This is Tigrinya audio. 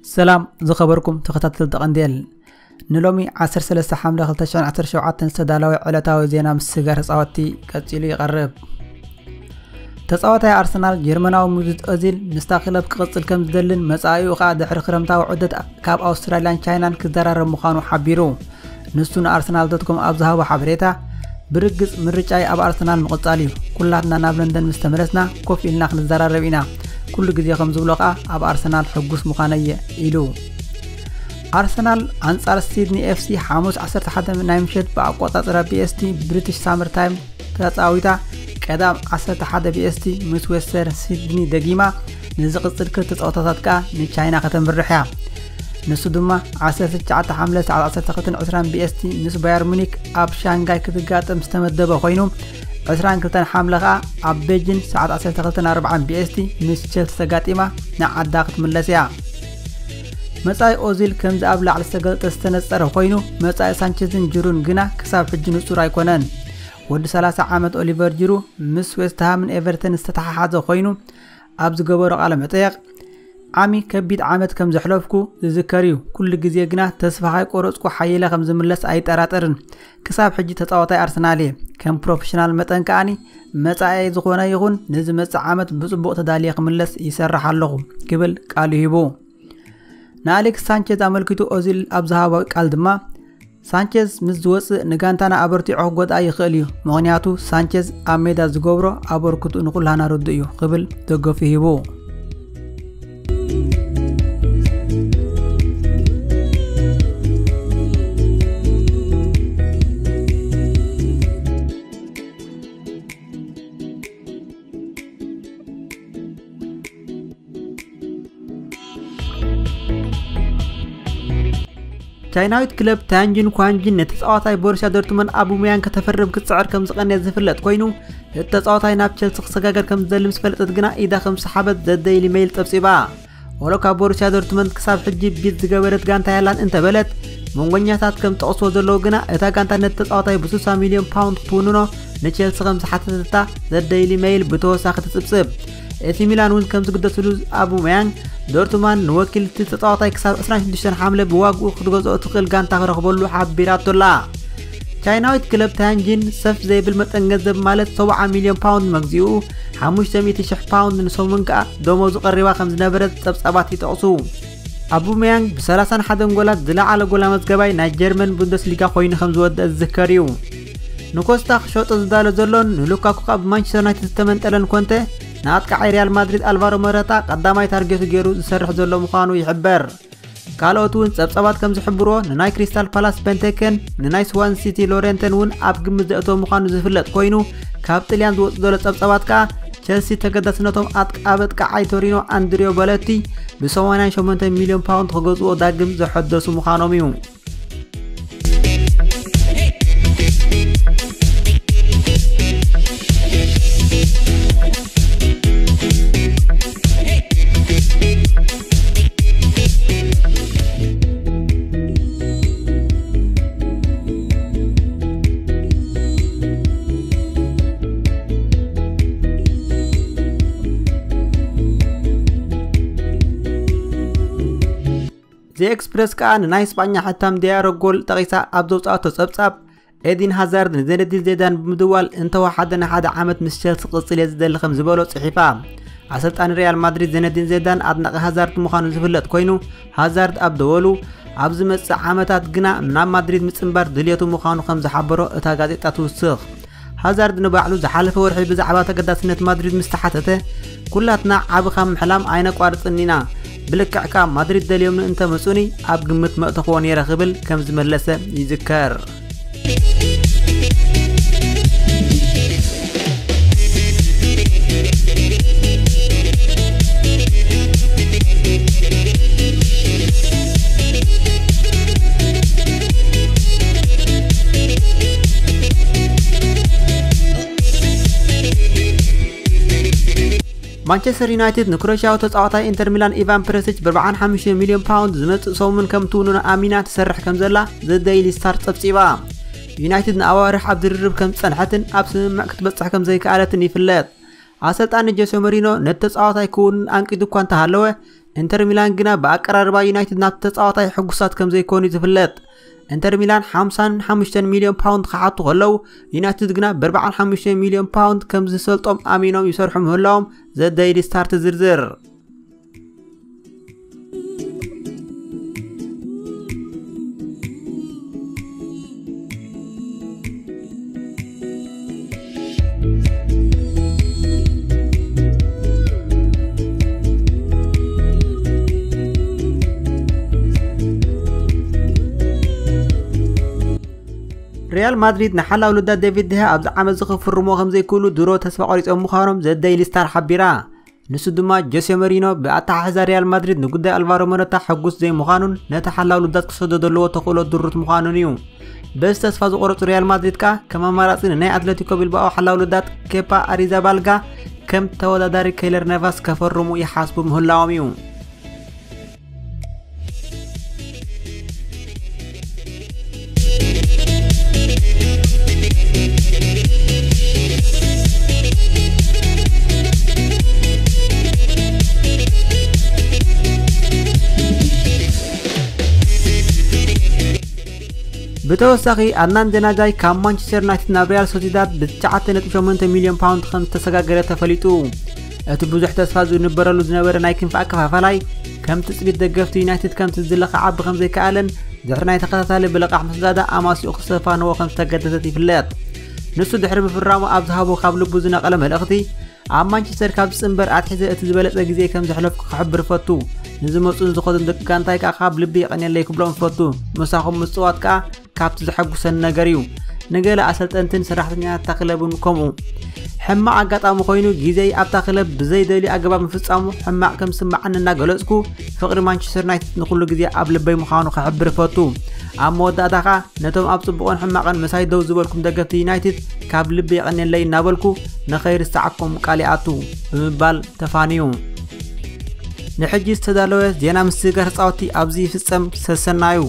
ሰላም ዝኸበርኩም ተኸታተልቲ ቀንዴል፣ ንሎሚ ዓሰርተ ሰለስተ ሓምለ ክልተ ሽሕን ዓሰርተ ሸውዓተን ዝተዳለወ ዕለታዊ ዜና ምስ ስጋር ተጻወትቲ ቀጺሉ ይቐርብ። ተጻዋታይ ኣርሰናል ጀርመናዊ ሙዙት ኦዚል ምስታ ክለብ ክቕጽል ከም ዝደልን መጻኢኡ ኸኣ ድሕሪ ክረምታዊ ዑደት ካብ ኣውስትራልያን ቻይናን ክዘራረብ ምዃኑ ሓቢሩ። ንሱ ንኣርሰናል ዶት ኮም ኣብ ዝሃቦ ሓበሬታ፣ ብርግጽ ምርጫይ ኣብ ኣርሰናል ምቕጻል እዩ። ኩላትና ናብ ለንደን ምስ ተመለስና ኮፍ ኢልና ክንዘራረብ ኢና። ኩሉ ግዜ ከም ዝብሎ ኸኣ ኣብ ኣርሰናል ሕጉስ ምዃነየ ኢሉ። ኣርሰናል ኣንጻር ሲድኒ ኤፍሲ ሓሙስ ዓሰርተ ሓደ ናይ ምሸት ብኣቆጻጽራ ቢኤስቲ፣ ብሪቲሽ ሳመር ታይም፣ ተጻዊታ። ቀዳም ዓሰርተ ሓደ ቢኤስቲ ምስ ዌስተር ሲድኒ ደጊማ፣ ንዝቕጽል ክልተ ጸወታታት ከኣ ንቻይና ከተምርሕ እያ። ንሱ ድማ ዓሰርተ ትሽዓተ ሓምለ ሰዓት ዓሰርተ ክልተን ዕስራን ቢኤስቲ ምስ ባየር ሙኒክ ኣብ ሻንጋይ ክትጋጠም ዝተመደበ ኮይኑ፣ ዕስራን ክልተን ሓምለ ከኣ ኣብ ቤጂን ሰዓት ዓሰርተ ክልተን ኣርባዓን ቢኤስቲ ምስ ቸልሲ ተጋጢማ ንዓዳ ክትምለስ እያ። መጻኢ ኦዚል ከምዚ ኣብ ላዕሊ ዝተገልጸ ዝተነጸረ ኮይኑ፣ መጻኢ ሳንቸዝን ጅሩን ግና ክሳብ ሕጂ ንጹር ኣይኮነን። ወዲ ሰላሳ ዓመት ኦሊቨር ጅሩ ምስ ዌስትሃምን ኤቨርተን ዝተተሓሓዘ ኮይኑ፣ ኣብ ዝገበሮ ቃለ መጠየቕ፣ ዓሚ ከቢድ ዓመት ከም ዘሕለፍኩ ዝዝከር እዩ። ኩሉ ግዜ ግና ተስፋ ከይቆረጽኩ ሓይለ ከም ዝምለስ ኣይጠራጠርን። ክሳብ ሕጂ ተጻዋታይ ኣርሰናል እየ። ከም ፕሮፌሽናል መጠን ከኣኒ መጻኢ ዝኾነ ይኹን ንዝመጽእ ዓመት ብጽቡቕ ተዳልየ ክምለስ ይሰርሕ ኣለኹ ክብል ቃሉ ሂቡ። ንኣሌክስ ሳንቼዝ ኣመልኪቱ ኦዚል ኣብ ዝሃቦ ቃል ድማ፣ ሳንቼዝ ምስ ዝወጽእ ንጋንታና ኣበርቲዖ ክጎድኣ ይኽእል እዩ። ምኽንያቱ ሳንቼዝ ኣብ ሜዳ ዝገብሮ ኣበርክቱ ንኹላና ርዱእ እዩ ክብል ደገፉ ሂቡ። ቻይናዊት ክለብ ታንጂን ኳንጂን ነቲ ተጻዋታይ ቦሩስያ ዶርትመንድ ኣቡመያንግ ከተፈርም ክትጽዕር ከም ዝቐነየት ዝፍለጥ ኮይኑ፣ እቲ ተጻዋታይ ናብ ቸልሲ ክሰጋገር ከም ዝደሊ ምስ ፈለጠት ግና ኢዳ ከም ዝሰሓበት ዘ ደይሊ ሜይል ጸብጺባ። ወሎ ካብ ቦሩስያ ዶርትመንድ ክሳብ ሕጂ ቢድ ዝገበረት ጋንታ የላን እንተበለት፣ መንጎኛታት ከም ጠቕስዎ ዘለዉ ግና እታ ጋንታ ነቲ ተጻዋታይ ብ ስሳ ሚልዮን ፓውንድ ክትውንኖ ንቸልሲ ከም ዝሓተተታ ዘ ደይሊ ሜይል ብተወሳኺ ትጽብጽብ። ኤሲ ሚላን እውን ከም ዝግደስሉ ኣቡመያንግ፣ ዶርትማን ንወኪልቲ ተጻዋታይ ክሳብ ዕስራን ሽዱሽተን ሓምለ ብዋግኡ ክትገዝኦ ትኽእል ጋንታ ክረኽበሉ ሓቢራቶ ኣላ። ቻይናዊት ክለብ ታያንጂን ሰፍ ዘይብል መጠን ገንዘብ ማለት ሰብዓ ሚልዮን ፓውንድ መግዚኡ፣ ሓሙሽተ ሚእቲ ሽሕ ፓውንድ ንሰሙን ከኣ ደሞዙ ቀሪባ ከም ዝነበረት ጸብጻባት ይጠቕሱ። ኣቡመያንግ ብ ሰላሳን ሓደን ጎላት ዝለዓለ ጎል ኣመዝጋባይ ናይ ጀርመን ቡንደስሊጋ ኮይኑ ከም ዝወደአ ዝዝከር እዩ። ንኮስታ ክሸጦ ዝዳሎ ዘሎን ንሉካኩ ከኣ ብማንቸስተር ዩናይትድ ዝተመንጠለን ኮንተ፣ ንኣጥቃዓይ ሪያል ማድሪድ ኣልቫሮ ሞራታ ቀዳማይ ታርጌቱ ገይሩ ዝሰርሕ ዘሎ ምዃኑ ይሕበር። ካልኦት እውን ጸብጻባት ከም ዝሕብርዎ፣ ንናይ ክሪስታል ፓላስ ቤንቴከን፣ ንናይ ስዋን ሲቲ ሎሬንተን እውን ኣብ ግምት ዘእተወ ምዃኑ ዝፍለጥ ኮይኑ፣ ካብ ጥልያን ዝወጽእ ዘሎ ጸብጻባት ከኣ ቸልሲ ተገዳስነቶም ኣጥቃ-፣ ኣብ ኣጥቃዓይ ቶሪኖ ኣንድሪዮ በለቲ ብ ሰማንያን ሸሞንተን ሚልዮን ፓውንድ ክገዝእዎ ዳግም ዘሐደሱ ምዃኖም እዩ። ዘ ኤክስፕረስ ከኣ ንናይ ስጳኛ ሕታም ዲያሮ ጎል ጠቒሳ ኣብ ዘውጻኣቶ ጸብጻብ፣ ኤዲን ሃዛርድ ንዜነዲን ዜዳን ብምድዋል እንተወሓደ ንሓደ ዓመት ምስ ቸልሲ ክቕጽል እየ ዝደሊ ከም ዝበሎ ጽሒፋ። ኣሰልጣኒ ሪያል ማድሪድ ዜነዲን ዜዳን ኣድናቒ ሃዛርድ ምዃኑ ዝፍለጥ ኮይኑ፣ ሃዛርድ ኣብ ደወሉ፣ ኣብ ዝመጽእ ዓመታት ግና ናብ ማድሪድ ምጽንባር ድልየቱ ምዃኑ ከም ዝሓበሮ እታ ጋዜጣ ትውስኽ። ሃዛርድ ንባዕሉ ዝሓለፈ ወርሒ ብዛዕባ ተገዳስነት ማድሪድ ምስ ተሓተተ፣ "ኩላትና ዓቢ ካብ ምሕላም ኣይነቋርጽን ኢና። ብልክዕ ከኣ ማድሪድ ደልዮምኒ እንተመጹኒ ኣብ ግምት መእተኽዎ ነይረ" ክብል ከም ዝመለሰ ይዝከር። ማንቸስተር ዩናይትድ ንክሮሽያዊ ተጻዋታይ ኢንተር ሚላን ኢቫን ፐረሲች ብ ኣርባዓን ሓሙሽተን ሚልዮን ፓውንድ ዝመጽእ ሰሙን ከም ትውንኖ ኣሚና ትሰርሕ ከም ዘላ ዘ ደይሊ ስታር ጸብጺባ። ዩናይትድ ንኣዋርሕ ኣብ ዝርርብ ከም ዝጸንሐትን ኣብ ስምምዕ ክትበጽሕ ከም ዘይከኣለትን ይፍለጥ። ኣሰልጣኒ ጆሴ ሞሪኖ ነቲ ተጻዋታይ ክውንን ኣንቂዱ እኳ እንተሃለወ፣ ኢንተር ሚላን ግና ብኣቀራርባ ዩናይትድ ናብቲ ተጻዋታይ ሕጉሳት ከም ዘይኮኑ እዩ ዝፍለጥ። ኢንተር ሚላን ሓምሳን ሓሙሽተን ሚልዮን ፓውንድ ክሓቱ ከለዉ፣ ዩናይትድ ግና ብ ኣርባዓን ሓሙሽተን ሚልዮን ፓውንድ ከም ዝሰልጦም ኣሚኖም ይሰርሑ ምህላዎም ዘ ደይሊ ስታር ትዝርዝር። ሪያል ማድሪድ ንሓላው ልዳ ዴቪድ ድሃ ኣብዚ ዓመት እዚ ክፍርሞ ከም ዘይክእሉ ድሮ ተስፋ ቆሪጾም ምዃኖም ዘ ደይሊ ስታር ሓቢራ። ንሱ ድማ ጆሴ መሪኖ ብኣተሓሕዛ ሪያል ማድሪድ ንጉዳይ ኣልቫሮ መረታ ሕጉስ ዘይምዃኑን ነቲ ሓላው ልዳት ክሰዶ ዘለዎ ተኽእሎ ድሩት ምዃኑን እዩ። በዚ ተስፋ ዝቆረጹ ሪያል ማድሪድ ከኣ ከም ኣማራጺ ንናይ ኣትለቲኮ ቢልባኦ ሓላው ልዳት ኬፓ ኣሪዛባልጋ ከም ተወዳዳሪ ኬይለር ነቫስ ከፈርሙ ይሓስቡ ምህላዎም እዩ። ብተወሳኺ ኣድናን ጀናጃይ ካብ ማንቸስተር ዩናይትድ ናብ ሪያል ሶሲዳድ ብ9.8 ሚልዮን ፓውንድ ከም ዝተሰጋገረ ተፈሊጡ። እቲ ብዙሕ ተስፋ ዝንበረሉ ዝነበረ ናይ ክንፊ ኣከፋፋላይ ከም ትጽቢት ደገፍቲ ዩናይትድ ከምቲ ዝለኸ ዓቢ ከም ዘይከኣለን ድሕሪ ናይ ተኸታታሊ ብልቓሕ ምስዳዳ ኣማሲኡ ክሰፋንዎ ከም ዝተገደደት ይፍለጥ። ንሱ ድሕሪ ምፍራሙ ኣብ ዝሃቦ ካብ ልቡ ዝነቐለ መልእኽቲ፣ ኣብ ማንቸስተር ካብ ዝጽንበር ኣትሒዘ እቲ ዝበለጸ ግዜ ከም ዘሕለፍኩ ክሕብር እፈቱ። ንዝመጹን ዝኸዱን ደቂ ጋንታይ ከኣ ካብ ልቢ የቐንየለይ ክብሎም እፈቱ። ምሳኹም ምጽዋት ከኣ ካብቲ ዘሐጉሰኒ ነገር እዩ። ንገለ ኣሰልጠንትን ሰራሕተኛታት እታ ክለብ እውን ከምኡ። ሕማቕ ኣጋጣሚ ኮይኑ ግዜይ ኣብታ ክለብ ብዘይደልዩ ኣገባብ ምፍጻሙ ሕማቕ ከም ዝስምዓኒ እናገለጽኩ፣ ፍቕሪ ማንቸስተር ዩናይትድ ንኹሉ ግዜ ኣብ ልበይ ምዃኑ ክሕብር እፈቱ። ኣብ መወዳእታ ከኣ ነቶም ኣብ ጽቡቕን ሕማቕን ምሳይ ደው ዝበልኩም ደገፍቲ ዩናይትድ ካብ ልቢ የቐንየለይ እናበልኩ ንኸይርስዓኩም ቃል ይኣቱ ብምባል ተፋንዩ። ንሕጂ ዝተዳለወ ዜና ምስግጋር ተጻወትቲ ኣብዚ ይፍጸም። ሰሰናዩ።